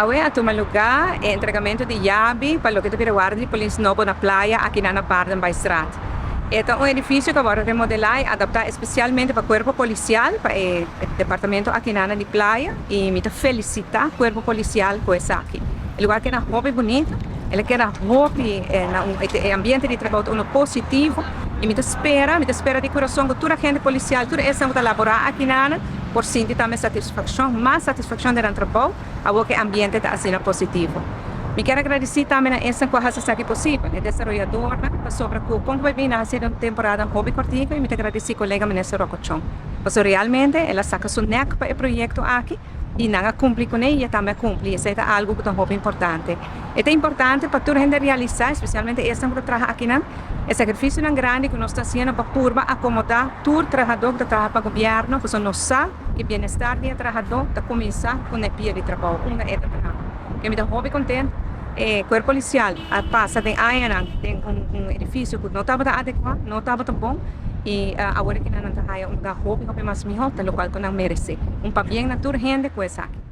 Awe a tuma lugá e entregamentu di yabi pa loke ta bira Warda di Polis nobo na Playa aki na na Paardenbaaistraat. E ta un edifisio ku a wòrdu remodelá i adaptá espesialmente pa kuerpo polisial, pa e departamento aki na na di Playa i mi ta felisitá kuerpo polisial ku esaki. E lugar keda hopi bunita, el a keda hopi na un e ambiente di trabou ta uno positivo i mi ta spera, mi ta spera di kurason ku tur agente polisial, tur esnan ku ta laborá aki na na por sinti tambe satisfakshon, mas satisfakshon den nan trabou awor ku e ambiente ta asina positivo. Mi kier a gradisí tambe na esnan ku a hasi esaki posibel, e desaroyadornan, pasobra ku kon ku bai bini a hasi den un temporada hopi kòrtiku i mi ta gradisí kolega Minister Rocco Chong, pasobra realmente el a saka su nèk pa e proyekto aki i nan a kumpli kuné i e tambe a kumpli. Esei ta algu ku ta hopi importante. E ta importante pa tur hende realisá, espesialmente esnan ku ta traha akinan, e sakrifisionan grandi ku nos ta hasiendo pa purba akomodá tur trahadó ku ta traha pa gobièrnu, pasobra nos sa ku e bienestar di e trahadó ta kuminsá ku na e pia di trabou unda e ta traha. Ke mi ta hopi kontentu, e kuerpo polisial a pasa den añanan den un edifisio ku no tabata adekuá, no tabata bon i awor aki nan ta haya un lugá hopi hopi mas mihó, ta lokual ku nan meresé. Un pabien na tur hende ku esaki.